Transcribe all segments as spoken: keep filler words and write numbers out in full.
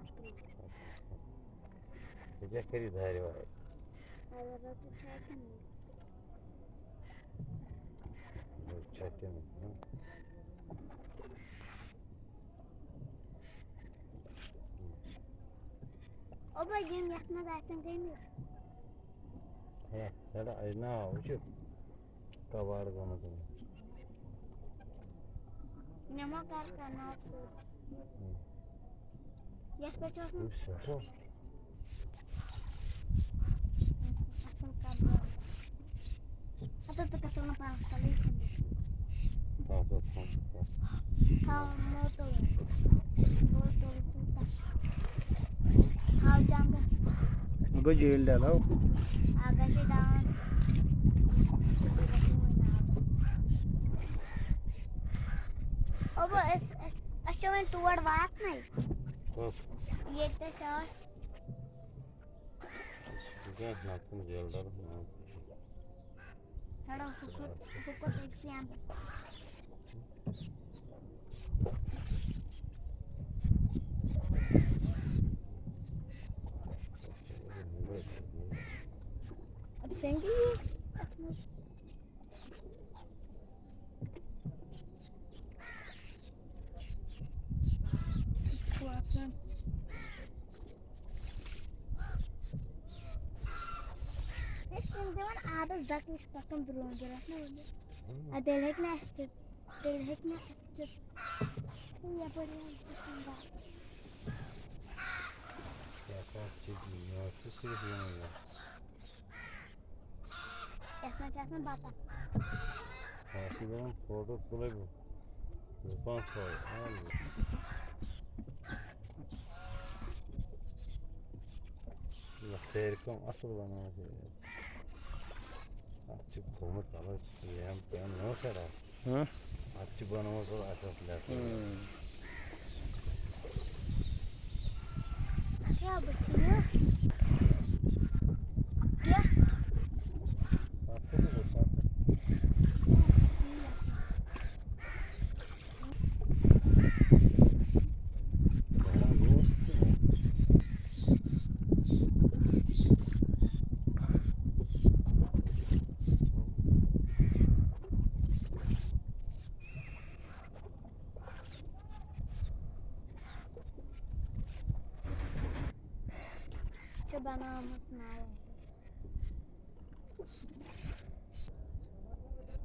ژٕ کیٛاہ کٔرِتھ دارِ وارِ؟ اگر تہِ چھا کِنہٕ؟ چھا کِنہٕ؟ اوبا، یِم یَتھ منٛز آسن گٔمٕتۍ۔ ہے، ہے، ہے، ناو وٕچھِو۔ کباڑ گوٚمُت یِمن۔ نِمو گرٕ کرناو ژوٗر۔ یَتھ پٮ۪ٹھ چھُ اوسمُت۔ یہِ چھُ سٮ۪ٹھاہ۔ اَصٕل کباڑ۔ اَدٕ ژٕ کَتھ وَنان پانَس تَلٕے کھٔنِتھ؟ تَتھ اوس کھوٚمُت۔ تھاو موٹو۔ موٹو کوٗتاہ؟ تھاو چَندَس۔ گوٚو جیٖل ڈَلو۔ آ، گژھِ ڈاوُن۔ اوبو، أسۍ، أسۍ چھِ وۄنۍ تور واتنَے۔ کوٚت؟ ییٚتہِ أسۍ ٲسۍ۔ یہِ کیٛاہ نَتہٕ کُن جیٖل ڈَلو؟ کھڑا ہو خود، ہو خود ایگزام۔ اَدٕ شۄنٛگہِ یہِ اَتھ منٛز۔ واتان۔ أسۍ چھِنہٕ دِوان آبَس دَکہٕ، یہِ چھُ پَکان برٛونٛہہ برٛونٛہہ۔ اَدٕ تیٚلہِ ہیٚکہِ نہٕ اَسہِ تہِ، تیٚلہِ ہیٚکہِ نہٕ اَسہِ تہِ۔ یَپٲرۍ یِوان پَکان دَکہٕ۔ کیٛاہ کَتھ چھِ، مےٚ اوس تہِ صرف یِمَے یوت۔ یَتھ منٛز چھِ آسان بَتَخ۔ اَتھ چھِ دَپان فوٹو تُلَے بہٕ۔ زٕ پانٛژھ فوٹو۔ آ، یہِ سیرِ کٲم اَصٕل بَنٲومٕژ چھِ۔ اَتھ چھِ تھوٚومُت تَلَے لیمپ ویمپ نٔو سیٹ اَتھ۔ ہاں۔ اَتھ چھِ بَنٲومٕژ حظ اَتھ ٲس لیٹر۔ ہاں۔ اَتھ کیٛاہ بُتھِ یہِ؟ کیٛاہ؟ اَتھ کوٗتاہ گوٚو؟ چھِ بناومُت ناوَن۔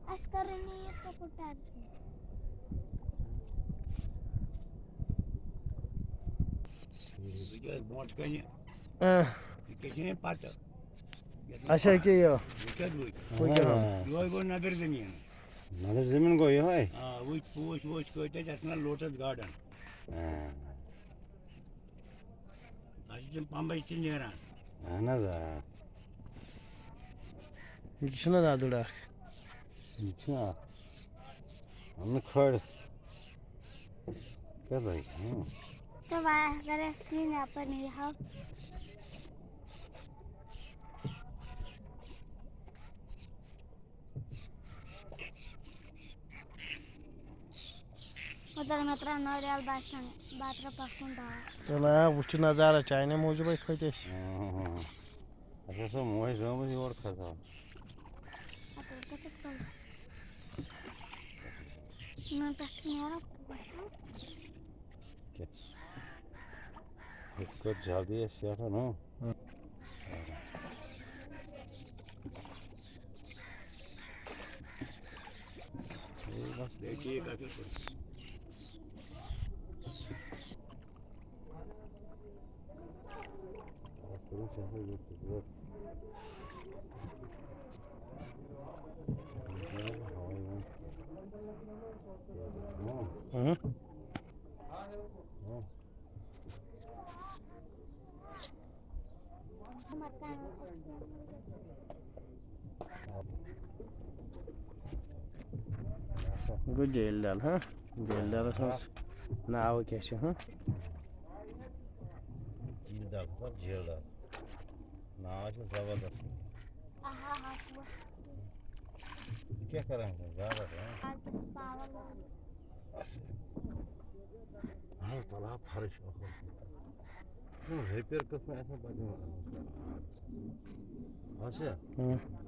اَسہِ کَرٕنۍ نہٕ یہِ سپوٹ ٹیکسی۔ یہِ کیٛاہ برونٛٹھ کَنہِ؟ اۭں۔ یہِ کیٛاہ چھِ یِم پَتہٕ؟ یَتھ اچھا، یہِ کیٛاہ یہِ؟ یہِ کیٛاہ گوٚو؟ وٕچھ حظ۔ آ۔ یِہوٚے گوٚو نَدٕر زٔمیٖن۔ نَدٕر زٔمیٖن گوٚو یِہوٚے؟ آ، وٕچھ پوش ووش کۭتیٛاہ، یَتھ چھِ وَنان لوٹَس گارڈَن۔ آ۔ اَسہِ چھِ تِم پَمبَے تہِ نیران۔ اَہَن حظ، آ۔ یہِ چھُنہ دَدُر اَکھ؟ یہِ چھُنہ اَکھ۔ اَنُن کھٲلِتھ۔ کیٛاہ لَگہِ؟ اۭں۔ تہٕ وۄنۍ اگر أسۍ یہِ یَپٲرۍ نیٖہَو۔ اوترٕ مےٚ ترٛاو نٲریل باسان، بہٕ ترٛاو پَکُن دار۔ تہٕ نہ، وٕچھ نظارہ، چانہِ موٗجوٗبَے کھٔتۍ أسۍ۔ اَسہِ ٲس سۄ موج زٲمٕژ یور کھسان۔ اَپٲرۍ کَتہِ چھَکھ تُلٕنۍ؟ یِمَن پٮ۪ٹھ چھِ نیران پوش۔ کیٛاہ؟ یِتھ پٲٹھۍ جلدی اَسہِ سٮ۪ٹھاہ نہ۔ اۭں۔ اۭں۔ گوٚو جیٖل ڈل، ہاں؟ جیٖل ڈلس منٛز ناو کیٛاہ چھِ، ہاں؟ جیٖل ڈل، مطلب جیٖل ڈل۔ ناو چھُ زبردست۔ آہا، ہا، ہا۔ یہِ کیٛاہ کران چھُ؟ زبردست، ہاں؟ آز چھُ پاور لاگُن۔ ہاں، تَلہٕ ہا فرٕش، اوہو۔ ریپیر کٔژ آسان پَتہٕ یِوان؟ اَچھا۔